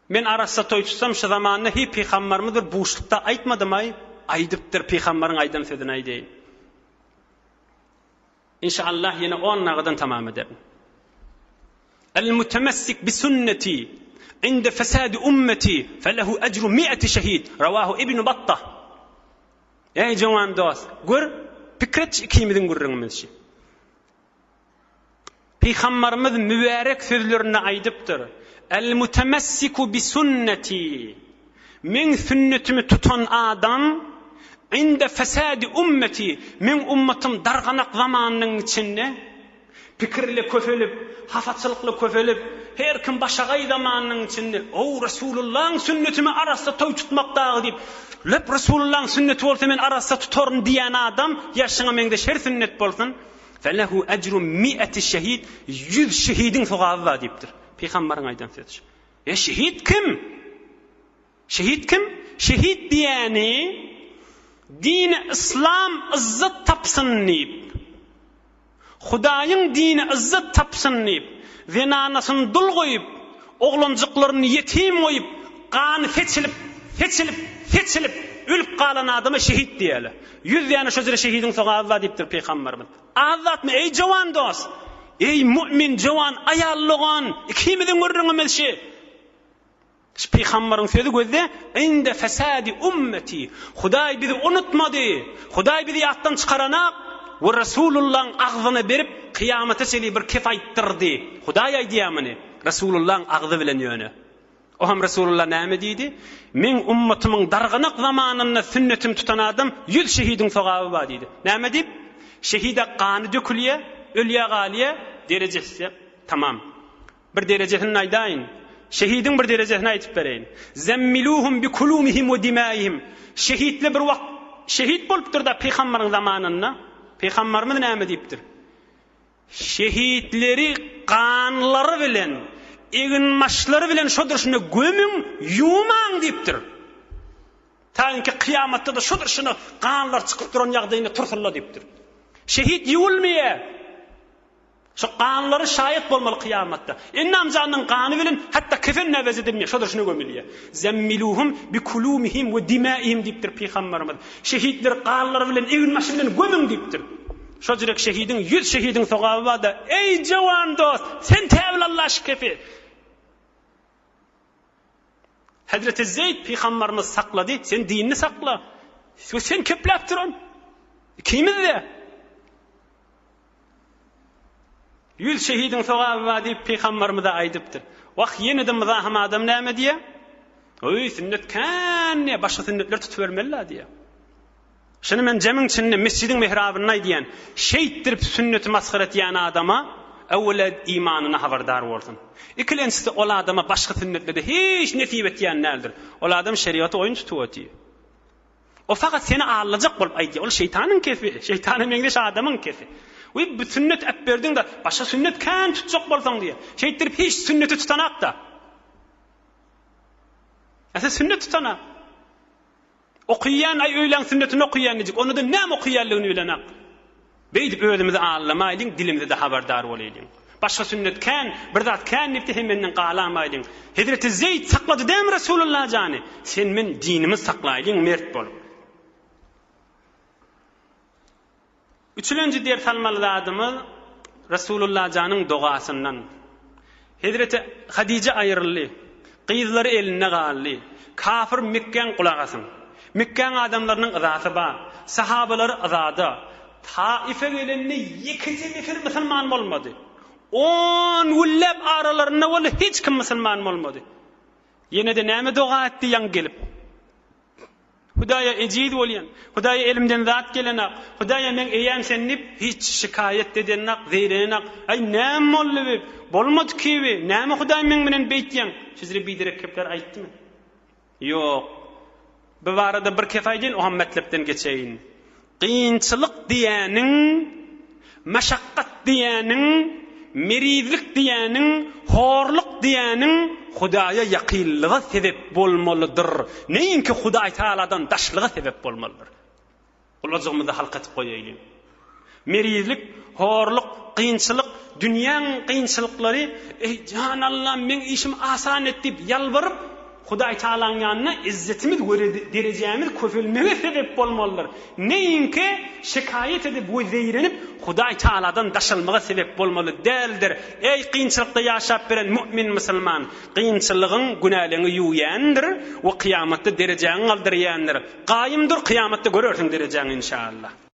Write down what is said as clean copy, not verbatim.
Men arassa toý tutsam şu zamanda hi pygambarymyz bir buşlukda aýtmadymaý aýdypdyr pygambaryň aýdan sözüni aýdaýyn. Inşallah ýene on nagadan tamam ederin. El mutemessik bi sünneti inde fesadi ummeti felehu ecru mi'eti şehid rawahu Ibn Battah. Eý jowan dost, gör, pikir et ikimiziň gürrüňimizi. Pygambarymyz mübärek sözlerinde aýdypdyr, El-mutemessiku bi sünneti, Meň sünnetimi tutan adam, inde fesadi ummeti, meň ummatym darganak zamanynyň içinde, pikirli köpelip, hapaçylykly köpelip, her kim başagaý zamanynyň içinde, Ow, Resulullahyň sünnetimi arassa toý tutmak dagy diýip, löp Resulullahyň sünneti bolsa men arassa tutaryn diýen adam, ýa şuňa meňzeş her sünnet bolsun, Felehu ejru mi'eti şehid, ýüz şehidiň sogaby bar diýipdir. Pygambaryň aýdan sözi şu. E şehit kim? Şehit kim? Şehit diýeni dini yslam yzzat tapsyn diýip, Hudaýyň dini yzzat tapsyn diýip, zenanasyny dul goýup, oglanjyklaryny ýetim goýup, gany seçilip, seçilip, seçilip, ölüp galan adama şehit diýerler. Ýüz däne şo jere şehidiň sogaby bar diýipdir pygamberimiz. Az zatmy, eý jowan dost? Eý mu'min jowan aýal dogan, ikimiziň gürrüňimiz şi. Şu pygamberiň sözi gözde, Inde fesadi ummeti. Hudaý bizi unutmady. Hudaý bizi ýatdan çykaranak we Resulullahyň agzyna berip kyýamata çenli bir kep aýtdyrdy. Hudaý aýdýar muny Resulullahyň agzy bilen ýöne. O hem Resulullah näme diýdi? Meň ummatymyň darganak zamanynda sünnetimi tutan adam ýüz şehidiň sogaby bar diýdi. Näme diýip? Şehide gany dökülýär, ölýär galýar, derejesi tamam. Bir derejesini aýdaýyn. Şehidiň bir derejesini aýdyp bereýin. Zemmiluhum bi kulumihim we dimaihim. Şehitler bir wagt şehit bolupdyr-da pygambaryň zamanynda. Pygambarymyz näme diýipdir? Şehitleri ganlary bilen, eginbaşlary bilen şo durşuna gömüň, ýuwmaň diýipdir. Taýynki kyýamatda-da şo durşuna ganlar çykyp duran ýagdaýynda tursunlar diýipdir. Şehit ýuwulmaýar. Şo ganlary şaýat bolmaly kyýamatda. Ennam janyň gany bilen hatda kefen näwez edilmeýär, şo durşuna gömülýär. Zemmiluhum bi kulumihim we dimaihim diýipdir pygamberimiz. Şehitleri ganlary bilen, eginbaşy bilen gömüň diýipdir. Şo jürek şehidiň ýüz şehidiň sogaby bar-da, eý jowan dost, sen täwil Alla şu kefi. Hezreti Zeýd pygamberimiz saklady, sen dinini sakla. We sen kepläp duran. Ikimiz-de. Ýüz şehidiň sogaby bar diýip pygamberimize aýdypdyr. Wah, ýene-de myzahym adam näme diýýär? Öý, sünnet kän diýýär, başga sünnetleri tutubermeli-la diýýär. Şuny men jemiň içinde, mesjidiň mihrabynda aýdýan. Şeýtdirip sünneti masgara etýän adama öwwela imanyna habardar bolsun. Ikilenjisi ol adama başga sünnetlerde hiç nesip etýän däldir. Ol adam şerigaty oýun tutup otyr. O fakat seni aldajak bolup aýdýar. Ol şeýtanyň kefi, şeýtana meňzeş adamyň kefi. We bu sünnet äpberdiň-de, başga sünnet kän tutjak bolsaň diýýär. Şeýtdirip hiç sünneti tutanak-da. Ese sünnet tutanak. Okaýan aý öýläň sünnetini okaýan diýjek. Onda-da näme okaýanlygyny bilenak. Beýdip özümizi aldamaýlyň, dilimize-de habardar bolaýlyň. Başga sünnet kän, bir zat kän diýip-de hem menden galamaýlyň. Hezreti Zeýd saklady dämi Resulullah jany? Sen men dinimizi saklaýlyň mert bolup. Üçülenji ders almaly zadymyz Resulullah janyň dogasyndan. Hezreti Hadije aýryldy. Gyzlary elinde galdy. Kafir Mekgäň gulak asyň. Mekgäň adamlarynyň yzasy bar. Sahabalary yzada. Taife gelende ýekeje nefer musulman bolmady. On günläp aralarynda boldy, hiç kim musulman bolmady. Ýene-de näme doga etdi ýaňy gelip? Hudaýa ejiz bolýan, Hudaýa elimden zat gelenak, Hudaýa meň eýäm sen diýip, hiç şikaýat edenak, zeýrenenak. Aý, näme boldy bi? Bolmady kibi? Näme Hudaý meň bilen beýtýäň? Sizre biderek kepler aýtdymy? Ýok. Bu barada bir kep aýdaýyn, oňam metlepden geçeýin. Kynçylyk diýýäniň, maşakgat diýýäniň, merizlik diýýäniň, horluk diýýäniň Hudaýa ýakynlyga sebep bolmalydyr, neýinki Hudaý Tagaladan daşlyga sebep bolmalydyr. Gulajygymyzda halka etip goýaýlyň. Merizlik, horluk, kynçylyk, dünýäň kynçylyklary, Eý, jan Allam, meň işimi asan et diýip ýalbaryp, Hudaý Tagalaň ýanynda izzetimiz we derejämiz köpelmege sebep bolmalydyr. Neýinki şikaýat edip we zeýrenip Hudaý Tagaladan daşalmaga sebep bolmaly däldir. Eý kynçylykda ýaşap beren mu'min musulman, kynçylygyň günäleňi ýuwýandyr we kyýamatda derejäňi galdyrýandyr. Gaýym dur kyýamatda görersiň derejäňi inşallah.